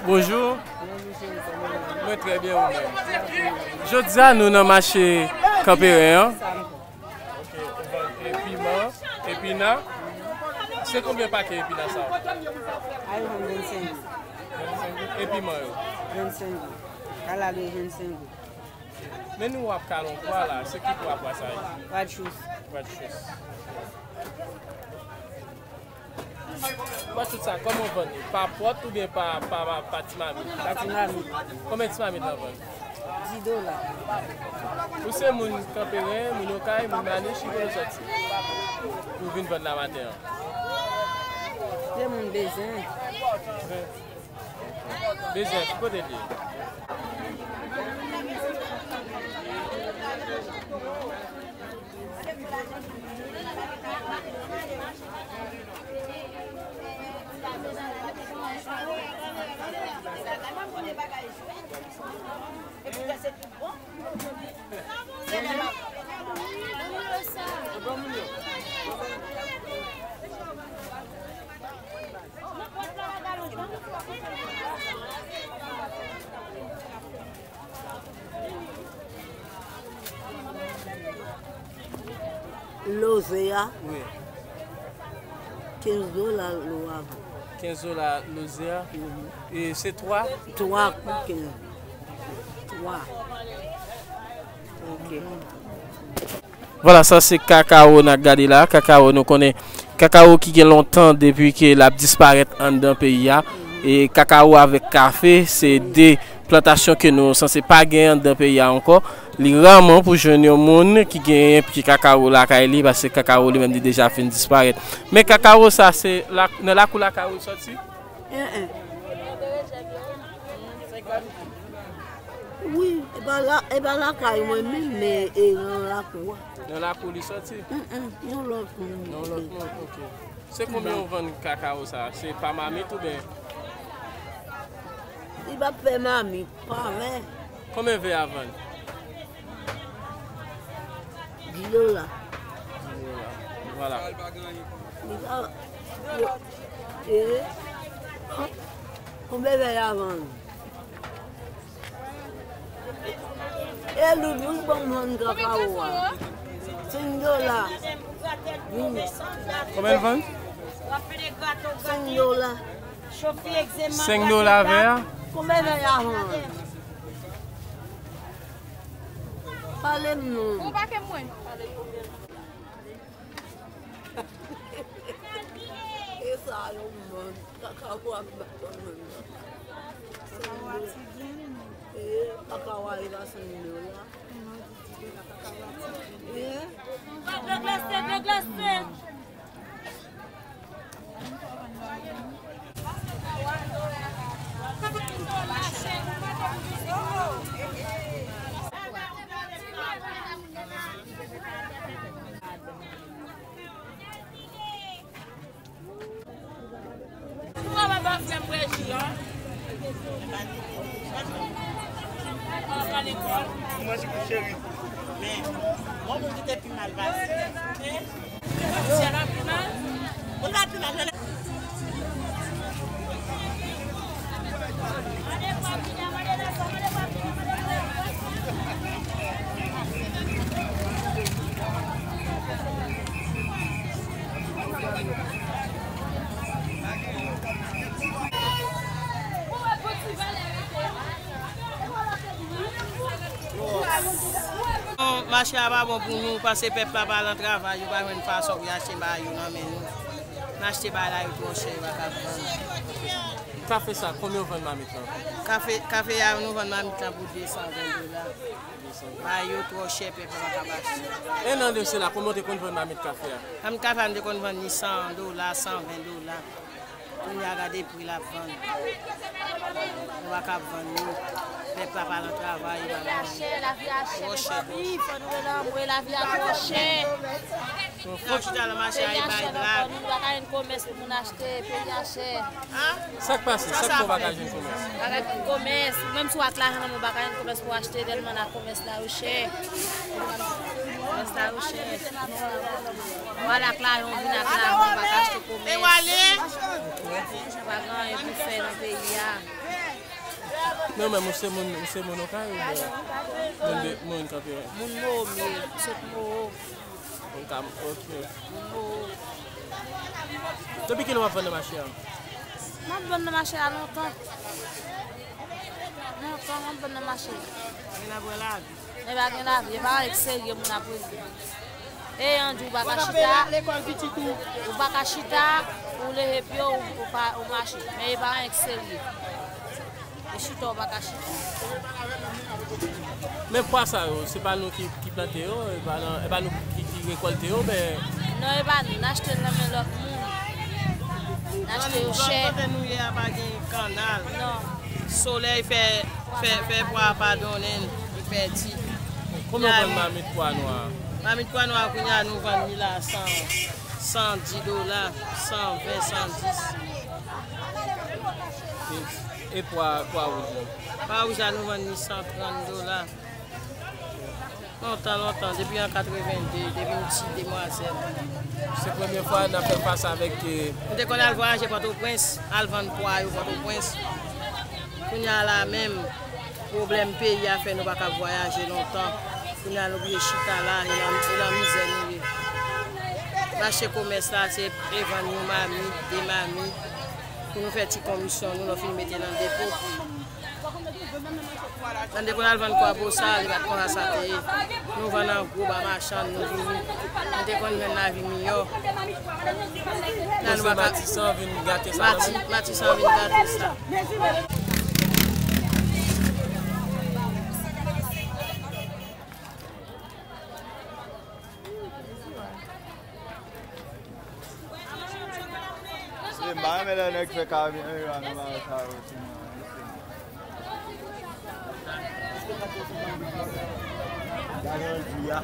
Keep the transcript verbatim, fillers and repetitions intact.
Bonjou. Mwen trè byen, ou menm? Jodi a, nou nan mache Kanperen an. Ok, ou vann epina, epina. Se konbyen pakè epina sa? A yo vann vennsenk goud. Vennsenk goud. E piman yo? Vennsenk goud. Kalalou vennsenk goud. Men nou w ap kale yon pwa la, se ki pwa, pwa sa ye? Pwa de chous. Pwa de chous. Pwa tout sa, kòman w vann li? Pa pòt oubyen pa, pa, pa, pa ti mamit? Pa ti mamit. Konbyen ti mamit la vann? Dis dola. Ou se moun Kanperen, moun Okay, moun Manich, ki kote w sòti? Ou vin vann la maten an? Se moun Bezwen. Bezwen, ki kote l ye? Loze a. Wi. Kenz dola lo a. Kenz dola loze a. Mhm. E se twa? Twa pou kenz. Twa. Ok. Vwala, sa se kakawo n ap gade la. Kakawo, nou konnen kakawo ki gen lontan depi ke l ap disparèt anndan peyi a. E kakawo avèk kafe, se de plantasyon ke nou sanse pa gen anndan peyi a ankò. Li raman pou jwenn yon moun ki genyen pye kakawo lakay li, paske kakawo li menm li deja fin disparèt. Men kakawo sa, se la, nan lakou lakay ou l sòti? Wi, e pa la, e pa lakay mwen menm, men e nan lakou a. Nan lakou li sòti? Mm, mm, yon lòt moun. Nan yon lòt moun, ok. Se konbyen ou vann kakawo sa? Se pa mamit oubyen? Li p ap fè mamit, pa vè. Konbyen vè a vann? Dis dola. Dis dola. Vwala. Li pa, yo, e, konbyen vè a vann? E Loulou, bon, m vann kakawo a. Senk dola. Wi. Konbyen l vann? Senk dola. Senk dola vè a? Konbyen vè a vann? Pale m non. Ou pa ke mwen. E sa yo mòn, kakawo ak baton mòn. Kakawo a ti grenn. E, kakawo a rive a senk dola. E. Deglase, deglase. Manje kou cheri. Men, bon, moun ki te pi mal pase. Bon, mache a pa bon pou nou, paske pèp la pa nan travay, yo pa jwenn fason pou y achte bagay yo nan men nou. N achte bagay la, yo twò chè, yo pa ka vann. Kafe sa, konbyen w vann mamit lan? Kafe, kafe a, nou vann mamit lan pou de san ven dola. Bagay yo twò chè, pèp la pa ka achte. En an de sela, konbyen w te konn vann mamit kafe a? Mamit kafe a, m te konn vann li san dola, san ven dola. Kounye a gade pri l ap vann. Nou pa kab vann nou. Pèp la pa nan travay, yo pa nan anyen. Lavi a chè, lavi a chè, mezanmi. Fò nou rele anmwe, lavi a twò chè. Fò chita nan mache a, e bay blag. Nou pa ka jwenn komès pou moun achte, peyi a chè. Sa k pase? Sa k fè w pa ka jwenn komès? Pa ka jwenn komès. Menm si w ak lajan nan men w, pa ka jwenn komès pou w achte tèlman la komès la yo chè. Komès la yo chè. W al ak lajan, w vin ak lajan, w pa ka achte komès. E w ale? Pa gen anyen pou fè nan peyi a. Men, men, ou se moun, ou se moun Okay oubyen moun de, moun kanpe? Moun Mowo m ye, m sot Mowo. Moun Kam, ok. Moun Mowo. Depi kilè w ap vann nan mache a? M ap vann nan mache a lontan. Lontan, m ap vann nan mache a. Vin apre lavi. E pa gen lavi, e pa anyen ki serye moun ap regle. E yon jou ou pa ka chita, ou pa ka chita, ou leve pye w, ou pa, ou mache. Men e pa anyen ki serye. E chita, ou pa ka chita. Men pwa sa yo, se pa nou ki, ki plante yo, e pa nan, e pa nou ki, ki rekòlte yo, men. Non, e pa nou, n achte l nan men lòt moun. N achte yo chè. Zòn kote nou ye a pa gen kannal. Non. Solèy fè, fè, fè pwa a pa donnen l, li pèdi. Konbyen w vann mamit pwa nwa a? Mamit pwa nwa a kounye a nou vann li la san, san dis dola, san ven, san dis. E, e pwa, pwa wouj la? Pwa wouj la nou vann li san trant dola. Lontan, lontan, depi an katreven de, depi m ti demwazèl. Se premye fwa n ap fè fas avèk, eh, m te konn al vwayaje Pòtoprens, al vann pwa yo Pòtoprens. Kounye a la menm, pwoblèm peyi a fè nou pa ka vwayaje lontan. Kounye a nou oblije chita la, e nan, e nan mizè nou ye. Mache komès la, se e vann yon mamit, de mamit, pou nou fè ti komisyon nou, lè w fin mete nan depo. Tande pou n al vann kwabosa, li pa t konsa sa te ye. Nou vann an gwo ba machann, nou vini. Nou te konn jwenn lavi miyò. La nou pa ka. Matisan vin gate sa. Mati-, Matisan vin gate sa. Se m pa renmen lè nèg fè kamera nan bagay sa yo, timoun. Gade yon di a.